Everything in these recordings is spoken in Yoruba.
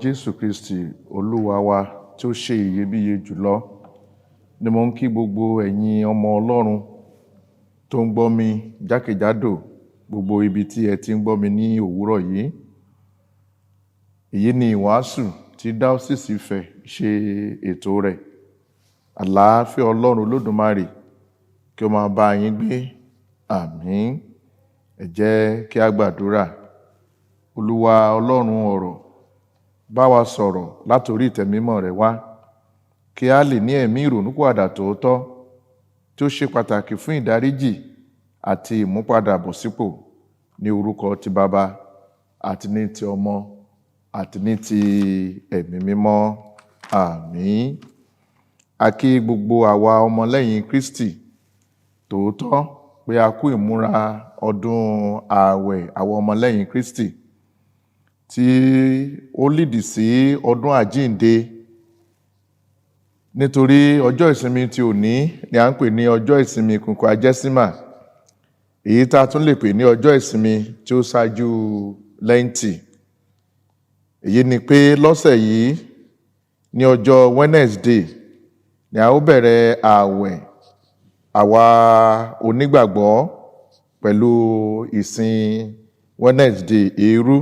Jésù Kristi Olúwa wa tí ó ṣe iyebíye jùlọ ni mo ń kí gbogbo ẹ̀yin ọmọ Ọlọ́run tó ń gbọ́ mi jákèjádò gbogbo ibi tí ẹ ti ń gbọ́ mi ní òwúrọ̀ yìí. Èyí ni ìwàásù tí Dáósìsì Ifẹ̀ ṣe ètò rẹ̀. Àlàáfíà Ọlọ́run Olódùmarè kí ó máa bá yín gbé. Àmín. Ẹ jẹ́ kí a gbàdúrà. Olúwa Ọlọ́run ọ̀rọ̀, bá wa sọ̀rọ̀ látorí ìtẹ́ mímọ́ rẹ wá, kí a lè ní ẹ̀mí ìrònúpìwàdà tòótọ́ tí ó ṣe pàtàkì fún ìdáríjì àti ìmúpadàbọ̀sípò ní orúkọ ti Baba àti ní ti Ọmọ àti ní ti Ẹ̀mí Mímọ́. Àmín. A kí gbogbo àwa ọmọlẹ́yìn Kristi tòótọ́ pé a kú ìmúra ọdún ààwẹ̀ àwọn ọmọlẹ́yìn Kristi tí ó lìdì sí ọdún àjíǹde. Nítorí ọjọ́ ìsinmi ti òní ni à ń pè ní ọjọ́ ìsinmi Kùnkùn-Ajẹ́símà, èyí tá a tún lè pè ní ọjọ́ ìsinmi tí ó ṣáájú Lẹ́ǹtì. Èyí ni pé lọ́sẹ̀ yìí ní ọjọ́ Wednesday ni a ó bẹ̀rẹ̀ ààwẹ̀ àwa onígbàgbọ́ pẹ̀lú ìsìn Wednesday eérú.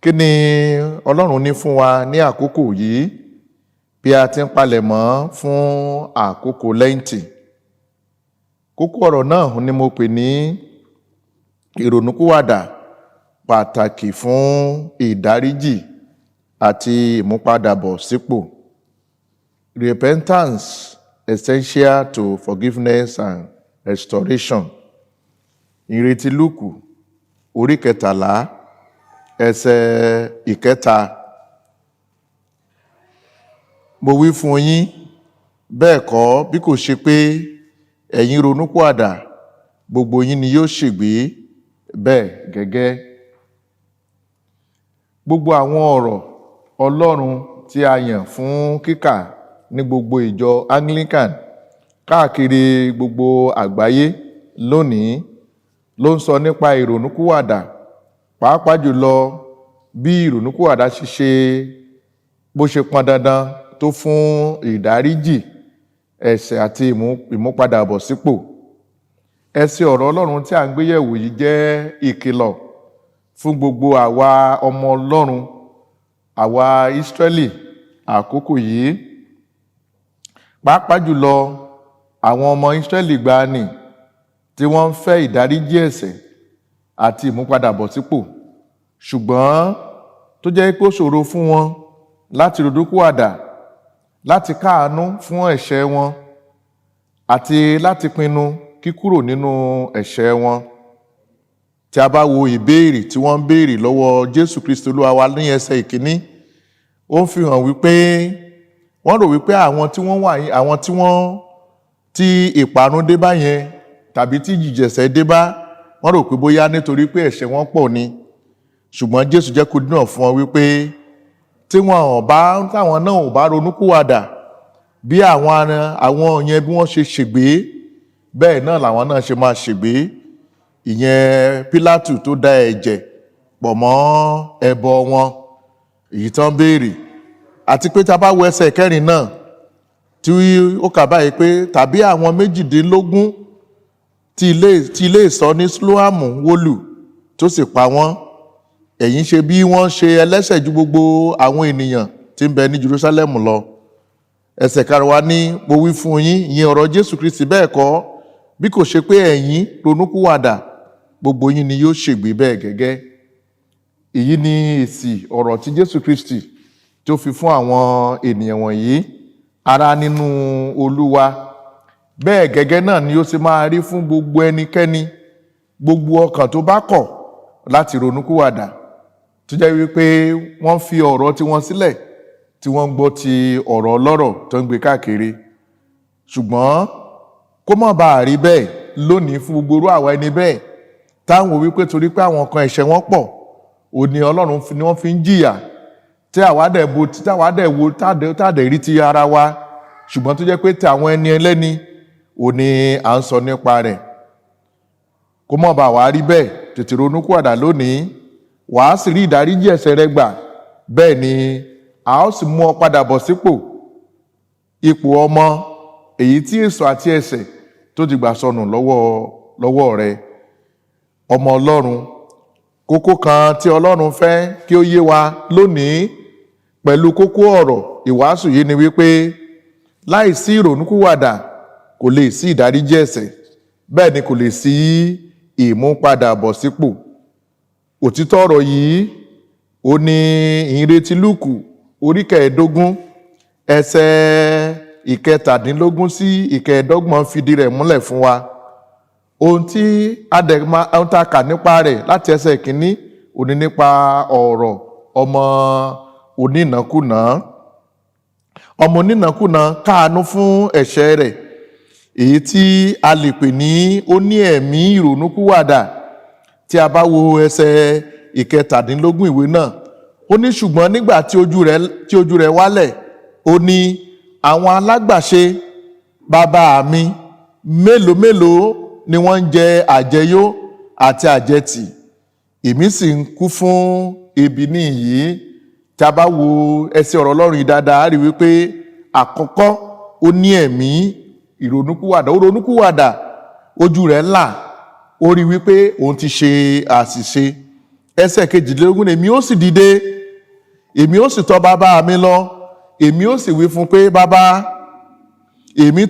Kí ni Ọlọ́run ní fún wa ní àkókò yìí bí a ti ń palẹ̀mọ́ fún àkókò Lẹ́ǹtì? Kókó ọ̀rọ̀ náà ni mo pè ní ìrònúpìwàdà pàtàkì fún ìdáríjì àti ìmúpadàbọ̀sípò. Repentance essential to forgiveness and restoration. Ìrètí Lúùkù orí 13 ẹsẹ̀ 3. Mo wí fún yín, bẹ́ẹ̀ kọ́, bí kò ṣe pé ẹ̀yin ronúpìwàdà, gbogbo yín ni yóò ṣègbé bẹ́ẹ̀ gẹ́gẹ́. Gbogbo àwọn ọ̀rọ̀ Ọlọ́run tí a yàn fún kíkà ní gbogbo ìjọ Anglican káàkiri gbogbo àgbáyé lónìí ló ń sọ nípa ìrònúpìwàdà, pàápàá jùlọ bí ìrònúpìwàdà ṣíṣe bó ṣe pọn dandan tó fún ìdáríjì ẹ̀ṣẹ̀ àti ìmúpadàbọ̀sípò. Ẹsẹ̀ ọ̀rọ̀ Ọlọ́run tí à ń gbéyẹ̀wò yìí jẹ́ ìkìlọ̀ fún gbogbo àwa ọmọ Ọlọ́run, àwa Ísírẹ́lì àkókò yìí, pàápàá jùlọ àwọn ọmọ Ísírẹ́lì gbàanì tí wọ́n ń fẹ́ ìdáríjì ẹ̀ṣẹ̀ àti ìmúpadàbọ̀sípò, ṣùgbọ́n tó jẹ́ pé ó ṣòro fún wọn láti ronúpìwàdà, láti káàánú fún ẹ̀ṣẹ̀ wọn àti láti pinnu kíkúrò nínú ẹ̀ṣẹ̀ wọn. Tí a bá wo ìbéèrè tí wọ́n ń béèrè lọ́wọ́ Jésù Kristi Olúwa wa ní ẹsẹ̀ 1, ó ń fi hàn wípé wọ́n rò wípé àwọn tí wọ́n wà, àwọn tí wọ́n tí ìparun dé bá yẹn tàbí tí ìjìjẹ̀ṣẹ̀ dé bá, wọ́n rò pé bóyá nítorí pé ẹ̀ṣẹ̀ wọn pọ̀ ni. Ṣùgbọ́n Jésù jẹ́ kó dínà fún wọn wípé tí wọn ò bá, táwọn náà ò bá ronúpìwàdà, bí àwọn yẹn bí wọ́n ṣe ṣègbé, bẹ́ẹ̀ náà làwọn náà ṣe máa ṣègbé. Ìyẹn Pílátù tó da ẹ̀jẹ̀ pọ̀ mọ́ ẹbọ wọn èyí tán béèrè. Àti pé tá a bá wo ẹsẹ̀ 4 náà tí ó kà báyìí pé tàbí àwọn 18 tí ilé ìṣọ́ ní Sílóámù wólù tó sì pa wọ́n, ẹ̀yin ṣe bí wọ́n ṣe ẹlẹ́ṣẹ̀ ju gbogbo àwọn ènìyàn tí ń bẹ ní Jerusalem lọ? Ẹsẹ̀ 5 wa ní, mo wí fún yín, ìyẹn ọ̀rọ̀ Jésù Kristi, bẹ́ẹ̀ kọ́, bí kò ṣe pé ẹ̀yin ronúpìwàdà, gbogbo yín ni yóò ṣègbé bẹ́ẹ̀ gẹ́gẹ́. Èyí ni èsì ọ̀rọ̀ tí Jésù Kristi tí ó fi fún àwọn ènìyàn wọ̀nyí. Ará nínú Olúwa, bẹ́ẹ̀ gẹ́gẹ́ náà ni ó ṣe máa rí fún gbogbo ẹnikẹ́ni, gbogbo ọkàn tó bá kọ̀ láti ronúpìwàdà, tó jẹ́ wípé wọ́n fi ọ̀rọ̀ tiwọn sílẹ̀ tí wọ́n ń gbọ́ ti ọ̀rọ̀ ọlọ́rọ̀ tó ń gbé káàkiri. Ṣùgbọ́n kó má bàa rí bẹ́ẹ̀ lónìí fún gbogbo irú àwa ẹni bẹ́ẹ̀ táwọn wípé torí pé àwọn kan ẹ̀ṣẹ̀ wọn pọ̀ ò ní Ọlọ́run ni wọ́n fi ń jìyà, tí àwa dẹ̀ bo, tí àwa dẹ̀ wo, tádẹ̀ rí ti ara wa, ṣùgbọ́n tó jẹ́ pé tí àwọn ẹni ẹlẹ́ni ò ní à ń sọ nípa rẹ̀. Kó má bàa wá rí bẹ́ẹ̀, tètè ronúpìwàdà lónìí, wàá sì rí ìdáríjì ẹ̀ṣẹ̀ rẹ gbà. Bẹ́ẹ̀ ni a ó sì mú ọ padà bọ̀ sípò, ipò ọmọ èyí tí èso àti ẹ̀ṣẹ̀ tó ti gbà sọnù lọ́wọ́ rẹ. Ọmọ Ọlọ́run, kókó kan tí Ọlọ́run fẹ́ kí ó yé wa lónìí pẹ̀lú kókó ọ̀rọ̀ ìwàásù yìí ni wípé láì sí ìrònúkúwàdà, kò lè sí ìdáríjì ẹ̀ṣẹ̀, bẹ́ẹ̀ ni kò lè sí ìmúpadàbọ̀sípò. Òtítọ́ ọ̀rọ̀ yìí ó ní Ìhìnrere Lúùkù orí 15, ẹsẹ̀ 17 sí 25 fìdí rẹ̀ múlẹ̀ fún wa. Ohun tí adẹ̀ma, ohun tá a kà nípa rẹ̀ láti ẹsẹ̀ 1 òní nípa ọ̀rọ̀ ọmọ onínàkúnà. Ọmọ onínàkúnà káàánú fún ẹ̀ṣẹ̀ rẹ̀, èyí tí a lè pè ní ó ní ẹ̀mí ìrònúkúwàdà. Tí a bá wo ẹsẹ̀ 17 ìwé náà, ó ní, ṣùgbọ́n nígbà tí ojú rẹ̀ wálẹ̀, ó ní, "Àwọn alágbàṣe bàbá mi mélòó mélòó ni wọ́n ń jẹ àjẹyó àti àjẹtì, èmi sì ń kú fún ebi níyìí." Tí a bá wo ẹsẹ̀ ọ̀rọ̀ Ọlọ́run yìí dáadáa, á rí wípé àkọ́kọ́, ó ní ẹ̀mí ìrònúkúwàdà. Ó ronúkúwàdà, ojú rẹ̀ là, ó rí wípé òun ti ṣe àṣìṣe. Ẹsẹ̀ 22, "Èmi ó sì dìde, èmi ó sì tọ̀ bàbá mi lọ, èmi ó sì wí fún pé, bàbá, èmi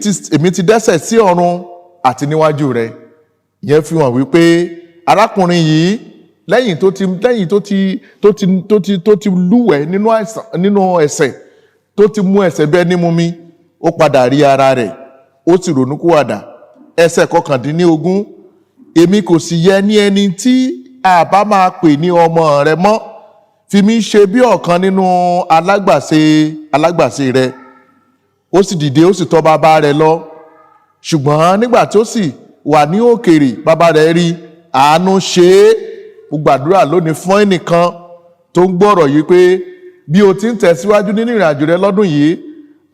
ti dẹ́ṣẹ̀ sí ọ̀run àti níwájú rẹ̀." Ìyẹn fi hàn wípé arákùnrin yìí, lẹ́yìn tó ti lúwẹ̀ẹ́ nínú àìsàn, nínú ẹ̀ṣẹ̀, tó ti mú ẹ̀ṣẹ̀ bẹ́ẹ̀ ní mú mi, ó padà rí ara rẹ̀, ó sì ronúkúwàdà. Ẹsẹ̀ 19, "Èmi kò sì yẹ ní ẹni tí a bá máa pè ní ọmọ rẹ mọ́. Fi mí ṣe bí ọ̀kan nínú alágbàṣe rẹ." Ó sì dìde, ó sì tọ̀ bàbá rẹ̀ lọ. Ṣùgbọ́n nígbà tí ó sì wà ní òkèèrè, bàbá rẹ̀ rí, àánú ṣe é. Mo gbàdúrà lónìí fún ẹnìkan tó ń gbọ́rọ̀ yìí pé bí o ti ń tẹ̀síwájú nínú ìrìn àjò rẹ lọ́dún yìí,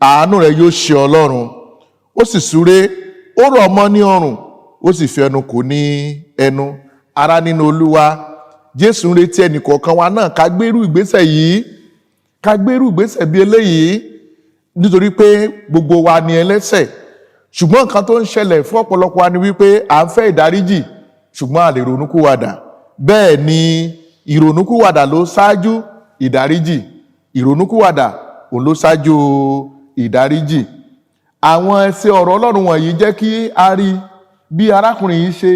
àánú rẹ yóò ṣe Ọlọ́run. Ó sì súré, ó rọ̀ mọ́ ní ọrùn, ó sì fi ẹnu kò ní ẹnu. Ará nínú Olúwa, Jésù ń retí ẹnìkọ̀ọ̀kan wa náà ká gbérú ìgbésẹ̀ yìí, ká gbérú ìgbésẹ̀ bí eléyìí, nítorí pé gbogbo wa ni ẹlẹ́ṣẹ̀. Ṣùgbọ́n nǹkan tó ń ṣẹlẹ̀ fún ọ̀pọ̀lọpọ̀ wa ni wípé à ń fẹ́ ìdáríjì, ṣùgbọ́n a lè ronúkúwàdà. Bẹ́ẹ̀ ni ìrònúkúwàdà ló ṣáájú ìdáríjì. Ìrònúkúwàdà òun ló ṣáájú ìdáríjì. Àwọn ẹsẹ̀ ọ̀rọ̀ Ọlọ́run wọ̀nyí jẹ́ kí a rí bí arákùnrin yìí ṣe,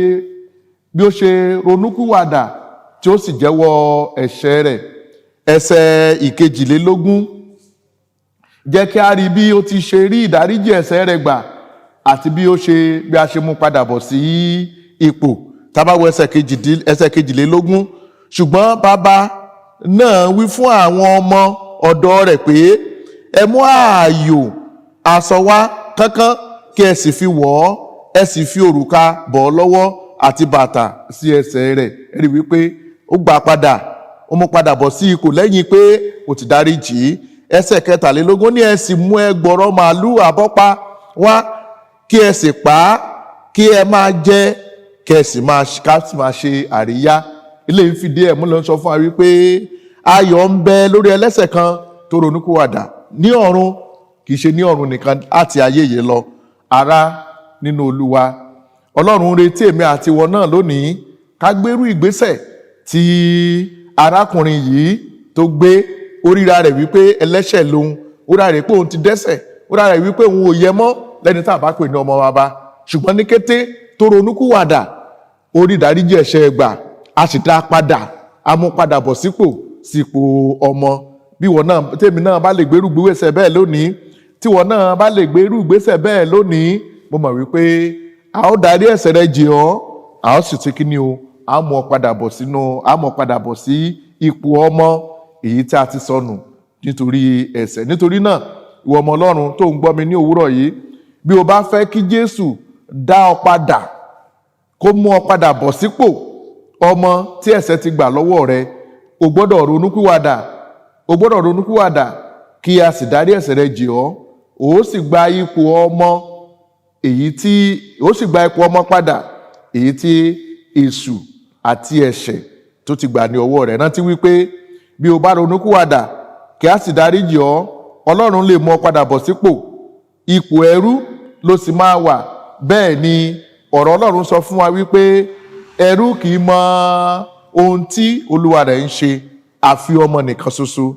bí ó ṣe ronúkúwàdà tí ó sì jẹ́wọ́ ẹ̀ṣẹ̀ rẹ̀. Ẹsẹ̀ 22 jẹ́ kí a rí bí ó ti ṣe rí ìdáríjì ẹ̀ṣẹ̀ rẹ̀ gbà àti bí ó ṣe bí a ṣe mú padà bọ̀ sí ipò. Tá bá wo ẹsẹ̀ 22, "Ṣùgbọ́n bàbá náà wí fún àwọn ọmọ ọ̀dọ̀ rẹ̀ pé, 'Ẹ mú ààyò aṣọ wá kánkán, kí ẹ sì fi wọ̀ ọ́. Ẹ sì fi òrùka bọ̀ ọ́ lọ́wọ́ àti bàtà sí ẹsẹ̀ rẹ̀.'" Ẹ rí wípé ó gbà padà, ó mú padà bọ̀ sí ipò lẹ́yìn pé ó ti dáríjì í. Ẹsẹ̀ 23 ní, "Ẹ sì mú ẹgbọrọ màálùú àbọ́pa wá, kí ẹ sì pa á, kí ẹ máa jẹ, kí ẹ sì máa ká sì máa ṣe àríyá." Eléyìí fìdí ẹ̀ múlẹ̀, ń sọ fún wa wípé ayọ̀ ń bẹ lórí ẹlẹ́ṣẹ̀ kan tó ronúkúwàdà ní ọ̀run, kì í ṣe ní ọ̀run nìkan, àti ayé yìí lọ. Ará nínú Olúwa, Ọlọ́run ń retí èmi àti ìwọ náà lónìí ká gbérú ìgbésẹ̀ tí arákùnrin yìí tó gbé. Ó ríra rẹ̀ wípé ẹlẹ́ṣẹ̀ lòun, ó ríra rẹ̀ pé òun ti dẹ́ṣẹ̀, ó ríra rẹ̀ wípé òun ò yẹ mọ́ lẹ́ni tá a bá pè ní ọmọ bàbá. Ṣùgbọ́n ní kété tó ronúkúwàdà, ó rí ìdáríjì ẹ̀ṣẹ̀ gbà, a sì dá a padà, a mú padà bọ̀ sípò ọmọ. Bí ìwọ náà, tèmi náà bá lè gbérú ìgbésẹ̀ bẹ́ẹ̀ lónìí, tí ìwọ náà bá lè gbérú ìgbésẹ̀ bẹ́ẹ̀ lónìí, mo mọ̀ wípé a ó darí ẹ̀ṣẹ̀ rẹ jì ọ́, a ó sì ti kí ni o, a mú ọ padà bọ̀ sí ipò ọmọ èyí tí a ti sọnù nítorí ẹ̀ṣẹ̀. Nítorí náà, ìwọ ọmọ Ọlọ́run tó ń gbọ́ mi ní òwúrọ̀ yìí, bí o bá fẹ́ kí Jésù dá ọ padà, kó mú ọ padà bọ̀ sípò ọmọ tí ẹ̀ṣẹ̀ ti gbà lọ́wọ́ rẹ, o gbọ́dọ̀ ronúpìwàdà. O gbọ́dọ̀ ronúpìwàdà kí a sì dárí ẹ̀ṣẹ̀ rẹ jì ọ́. O sì gba ipò ọmọ èyí tí o sì gba ipò ọmọ padà èyí tí èṣù àti ẹ̀ṣẹ̀ tó ti gbà ní ọwọ́ rẹ̀. Rántí wípé bí o bá ronúpìwàdà kí a sì dáríjì ọ́, Ọlọ́run lè mú ọ padà bọ̀ sípò. Ipò ẹrú ló sì máa wà. Bẹ́ẹ̀ ni ọ̀rọ̀ Ọlọ́run sọ fún wa wípé ẹrú kì í mọ ohun tí olúwa rẹ̀ ń ṣe, àfi ọmọ nìkan ṣoṣo.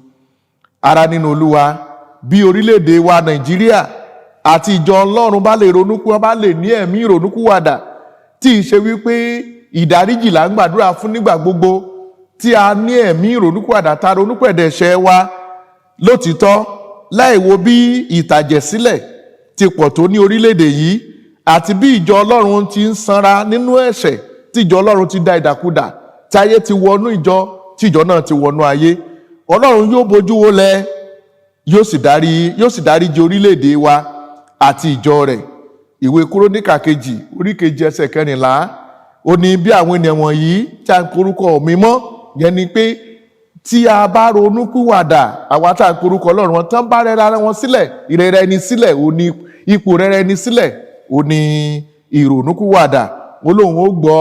Ará nínú Olúwa, bí orílẹ̀-èdè wa Nàìjíríà àti ìjọ Ọlọ́run bá lè ronúkú, wọn bá lè ní ẹ̀mí ìrònúkúwàdà, tí ì ṣe wípé ìdáríjì là ń gbàdúrà fún nígbà gbogbo, tí a ní ẹ̀mí ìrònúkúwàdà, ta ronúpẹ̀dẹ̀ ẹ̀ṣẹ̀ wa lótìítọ́, láì wo bí ìtàjẹ̀sílẹ̀ ti pọ̀ tó ní orílẹ̀-èdè yìí àti bí ìjọ Ọlọ́run ti ń sanra nínú ẹ̀ṣẹ̀, tí ìjọ Ọlọ́run ti da ìdàkudà, tí ayé ti wọnú ìjọ, tí ìjọ náà ti wọnú ayé, Ọlọ́run yóò bójú wólẹ̀, yóò sì dáríjì orílẹ̀-èdè wa àti ìjọ rẹ̀. Ìwé Kúrónìkà kejì, orí 2, ẹsẹ̀ 14, ó ní bí àwọn ènìyàn wọ̀nyí tí a ń korúkọ mi mọ́, yẹn ni pé tí a bá ronúpìwàdà, àwa tá a ń korúkọ Ọlọ́run wọn tán bá rẹra wọn sílẹ̀, ìrẹ̀rẹ̀ ẹni sílẹ̀, ó ní ipò rẹ̀rẹ̀ ẹni sílẹ̀, ó ní ìrònúpìwàdà, ó lóun ó gbọ́,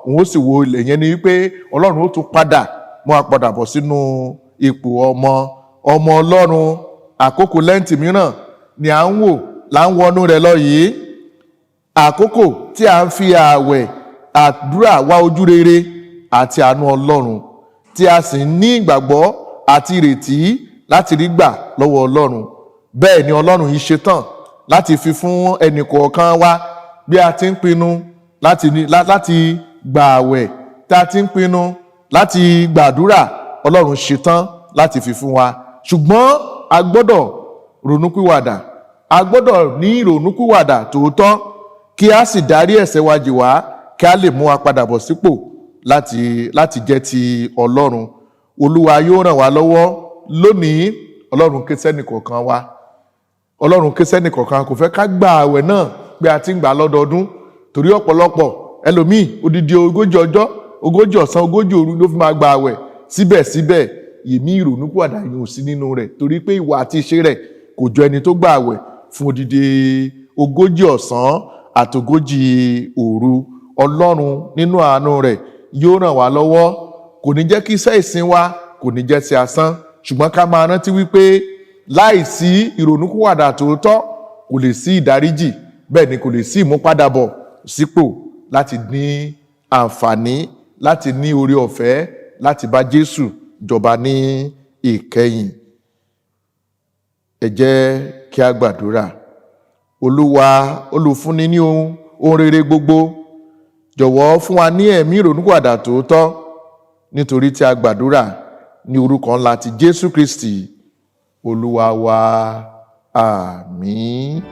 òun ó sì wo ilẹ̀. Yẹn ni wípé Ọlọ́run ó tún padà mú a padà bọ̀ sínú ipò ọmọ Ọlọ́run. Àkókò Lẹ́ǹtì mìíràn ni à ń wò là ń wọnú rẹ̀ lọ yìí, àkókò tí a ń fi ààwẹ̀ àdúrà wá ojú rere àti àánú Ọlọ́run, tí a sì ní ìgbàgbọ́ àti ìrètí láti rí gbà lọ́wọ́ Ọlọ́run. Bẹ́ẹ̀ ni Ọlọ́run yìí ṣetán láti fi fún ẹnì kọ̀ọ̀kan wa bí a ti ń pinnu láti gba ààwẹ̀, tí a ti ń pinnu láti gbàdúrà. Ọlọ́run ṣetán láti fi fún wa, ṣùgbọ́n a gbọ́dọ̀ ronúpìwàdà, a gbọ́dọ̀ ní ìrònúpìwàdà tòótọ́, kí a sì dárí ẹ̀ṣẹ̀ wa jì wá, kí a lè mú wa padà bọ̀ sípò láti jẹ́ ti Ọlọ́run. Olúwa yóò ràn wá lọ́wọ́. Lónìí, Ọlọ́run ké sẹ́nì kọ̀ọ̀kan wa. Ọlọ́run ké sẹ́nì kọ̀ọ̀kan. Kò fẹ́ ká gba àwẹ̀ náà pé a ti ń gbà lọ́dọọdún, torí ọ̀pọ̀lọpọ̀ ẹlòmíì, odidi 40 ọjọ́, 40 ọ̀sán, 40 òru ló fi máa gba àwẹ̀. Síbẹ̀síbẹ̀, ìmí ìrònúpìwàdà yìí ò sí nínú rẹ̀, torí pé ìwà àti ìṣe rẹ̀ kò jọ ẹni tó gba àwẹ̀ fún odidi 40 ọ̀sán àtogójì òru. Ọlọ́run nínú àánú rẹ̀ yóò ràn wá lọ́wọ́. Kò ní jẹ́ kí iṣẹ́ ìsìn wa kò ní jẹ́ ti asán, ṣùgbọ́n ká máa rántí wípé láìsí ìrònúpìwàdà tòótọ́, kò lè sí ìdáríjì, bẹ́ẹ̀ ni kò lè sí ìmúpadàbọ̀ sípò láti ní àǹfààní láti ní oore ọ̀fẹ́ láti bá Jésù jọba ní ìkẹyìn. Ẹ jẹ́ kí a gbàdúrà. Olúwa, olùfúnni ní ohun rere gbogbo, jọ̀wọ́ fún wa ní ẹ̀mí ìrònúpìwàdà tòótọ́, nítorí tí a gbàdúrà ní orúkọ ńlá ti Jésù Kristi Olúwa wa. Àmín.